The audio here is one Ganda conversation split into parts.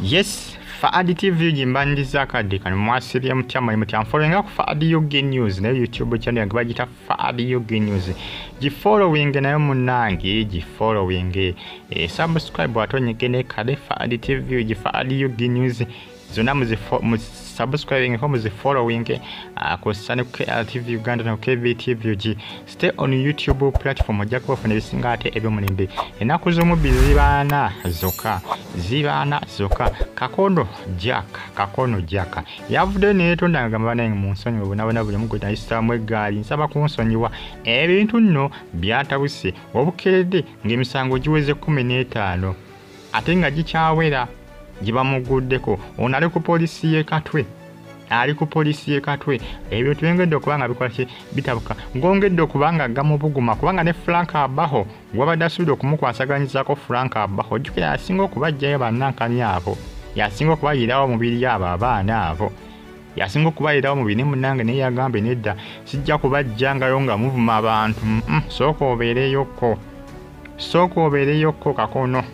Yes, Faadi TV gimbandiza akadde kano mwasibye mutya mwe mutya following ku Faadi UG News nayo YouTube channel yange bagita Faadi UG News. Gifollowing nayo munnange gifollowing subscribe atonyeke ne kale Faadi TV gi Faadi UG News zonna subscribing ko muzifollowing ku KLTV Uganda na KVTV UG. Stay on YouTube platform ojja kubafuna ebisinga ate ebyomulembe. Ennaku z'omubbi zibaana zokka, zibaana zokka. Kakono Jack, Kakono Jack yavuddeyo ne yeetonda ng'agamba bannange munsonyiwe bonna buli omu gwe nayisaamu eggaali nsaba kunsonyiwa. Ebintu nno byatabuse obukeredde ng'emisango giweze 15 ate nga gikyawera gye bamuguddeko. Ono ali ku poliisi y'e Katwe, ali ku poliisi y'e Katwe. Ebintu byongedde okuba nga bikola ki bitabuka, ng'ongedde okuba nga gamubuguma kubanga ne Frank Abaho gwabadde asuubira okumukwasaganyizaako. Frank Abaho ojjukira yasinga okubaggyayo bannankani abo, yasinga okubayirawo omubiri abo abaana abo, yasinga okubayirawo omubiri ne munnange naye yagambye nedda sijja kubajjangayo nga muvuma abantu. Sooka obeereyokko, sooka obeereyokko Kakono.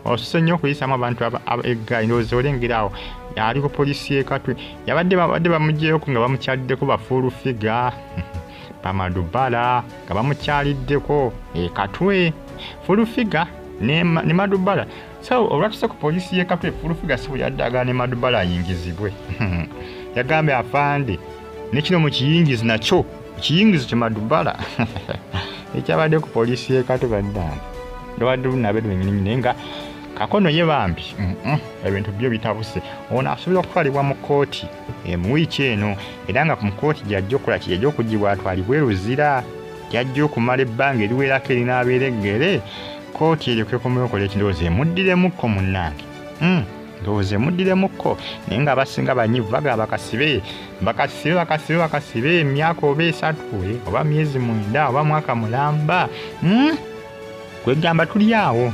Osuse nnyo okuyisamu abantu eggaali ndowooza olengera awo ali ku poliisi y'e Katwe. Yabadde babadde bamuggyeyoku nga bamukyaliddeko bafuulu figa bamadubala nga bamukyaliddeko e Katwe fuulu figa ne Madubala. So olwatuse ku poliisi y'e Katwe fuulu figa si bwe yaddagala ne Madubala ayingizibwe. Yagambye afande ne kino mukiyingizi nakyo kiyingizi kye Madubala ekyabadde ku poliisi y'e Katwe bannange. Ndobadde lunabe lwennyini naye nga Kakono ye bambi ebintu byo bitabuse. Ono asobola okutwalibwa mu kkooti mu wiiki eno era nga mu kkooti gy'ajja okukola ki, gy'ajja okuggyibwa atwalibwe Luzira, gy'ajja okumala ebbanga eriwerako erinaabeera eggere, kkooti eryoke ekomewo ekola ekindowooza emuddiremukko munnange. Ndowooza emuddiremukko naye nga abasinga banyiivu bagamba bakasibe bakasibe bakasibe bakasibe emyaka oba 3 oba myezi 9 oba mwaka mulamba. Kwegamba tuli awo,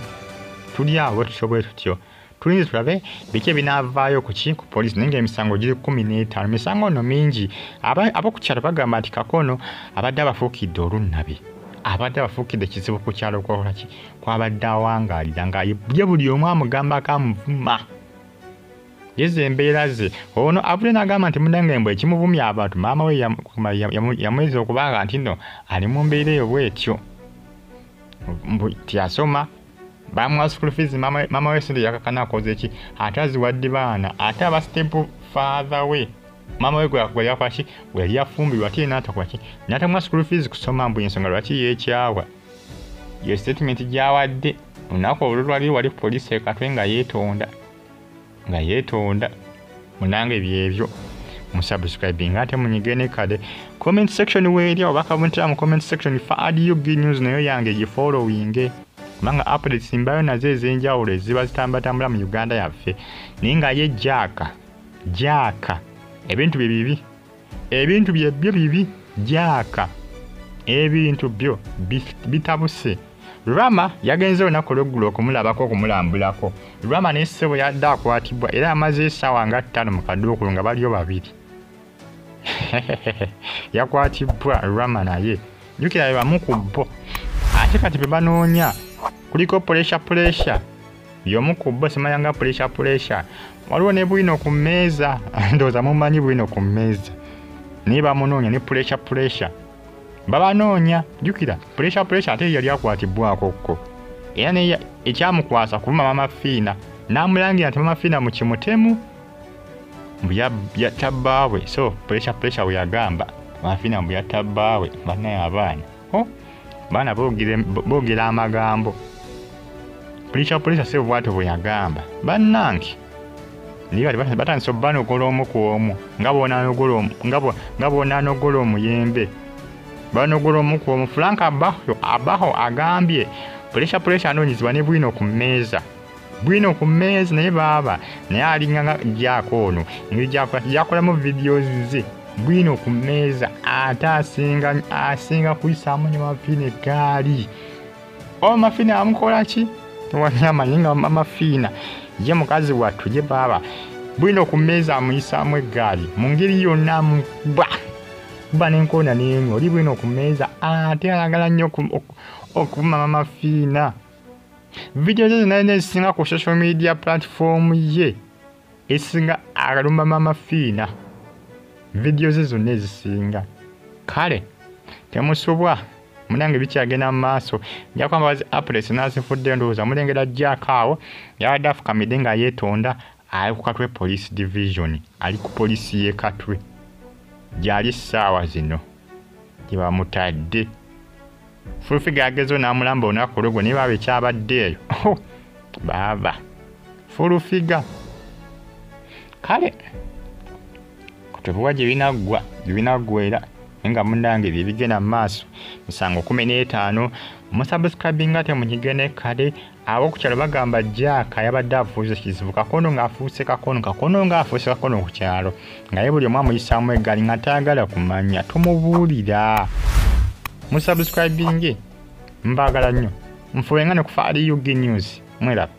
tuli awo tusobole tutyo tulinze tulabe biki ebinaavaayo ku ki ku poliisi naye ng'emisango giri 15. Emisango nno mingi. Ab'oku kyalo bagamba nti Kakono abadde abafuukidde olunnabi, abadde abafuukidde ekizibu ku kyalo kwakola ki kwabadde awangaalira nga ye buli omu amugambako amuvuma yeze embeera ze. Ono avudde n'agamba nti munnange mbwe ekimuvumya abantu maama we yamweza okubanga nti nno ali mu mbeera eyo bw'etyo. Mbu tiyasoma bamuwa school fees mama we sente yakakana akoze ki ate aziwadde baana ate aba step father we mama we gwe yakola ki gwe yali yafumbirwa ate n'atakola ki n'atamuwa school fees kusoma mbu ensonga lwaki yeekyawa. Ye statement gy'awadde olunaku olwo wali ku poliisi e Katwe nga yeetonda nga yeetonda. Munnange byebyo musubscribing ate munyige ne kade comment section weeri oba kabuntira mu comment section Faadi UG News nayo yange gifollowing kubanga updates mbayo nazo ez'enjawulo eziba zitambatambula mu Uganda yaffe. Naye nga ye Jack Jack ebintu bye bibi, ebintu bye byo bibi Jack ebintu byo bitabuse. Rama yagenze olunaku olweggulo okumulabako okumulambulako. Rama ne ssebo yadde akwatibwa era amaze essaawa nga 5 mu kaduukulu nga baliyo babiri. Yakwatibwa Rama naye jjukira be bamu ku bo. Ate kati be banoonya kuliko pressure pressure y'omu ku bo simanya nga pressure pressure. Waliwo ne bwino ku mmeeza ndowooza mumanyi bwino ku mmeeza naye bamunoonya ne pressure pressure babanoonya. Jjukira pressure pressure ate yali akwatibwako kko era naye ekyamukwasa kuvuma Mama Fiina n'amulangira nti Mama Fiina mu kimutemu mbu yatta bbaawe. So pressure pressure bwe yagamba Mama Fiina mbu yatta bbaawe. Bannaye abaana baana boogera amagambo. Pressure pressure si bw'atyo bwe yagamba bannange. Naye bali batandise obbanogola omu ku omu nga bw'onaanogola omuyembe banogola omu ku omu. Frank Abaho agambye pressure pressure anoonyezebwa ne bwino ku mmeeza, bwino ku mmeeza naye baaba naye alinga nga Jack ono engeri gy'akolamu videos ze bwino ku mmeeza ate asinga kuyisaamu nnyo Mama Fiina eggaali. Oba Mama Fiina amukola ki tewali amanyi nga Mama Fiina ye mukazi wattu ye baaba bwino ku mmeeza amuyisaamu eggaali mu ngeri yonna amukuba kuba n'enkoona n'enywa. Oli bwino ku mmeeza ate ayagala nnyo okuvuma Mama Fiina. Vidiyo ze zonna ezisinga ku social media platform ye esinga akalumba Mama Fiina, vidiyo ze zonna ezisinga. Kale temusubwa munange, bikyagenda mu maaso. Nja kwambaza updates nazifudde. Ndowooza mulengera Jack awo yabadde afukamidde nga yeetonda. Ali ku Katwe Police Division, ali ku poliisi y'e Katwe gy'ali essaawa zino gye bamutadde. Full Figure yagezeho n'amulamba olunaku olwegwo, naye baaba ekyabadde eyo baaba Full Figure. Kale tebuwa gye binaggwa, gye binaggwera, naye nga munnange bye bigenda mu maaso. 7:15, musubscribinga temunyigene. Kale ab'oku kyalo bagamba Jack yabadde afuuse kizibu, kakono ng'afuuse kakono, kakono ng'afuuse kakono ku kyalo, nga ye buli omu amuyisaamu eggaali nga tayagala kumanya. Tumubuulira. Musubscribinge, mbaagala nnyo. Nfubenga ne ku Faali UG News. Mweraba.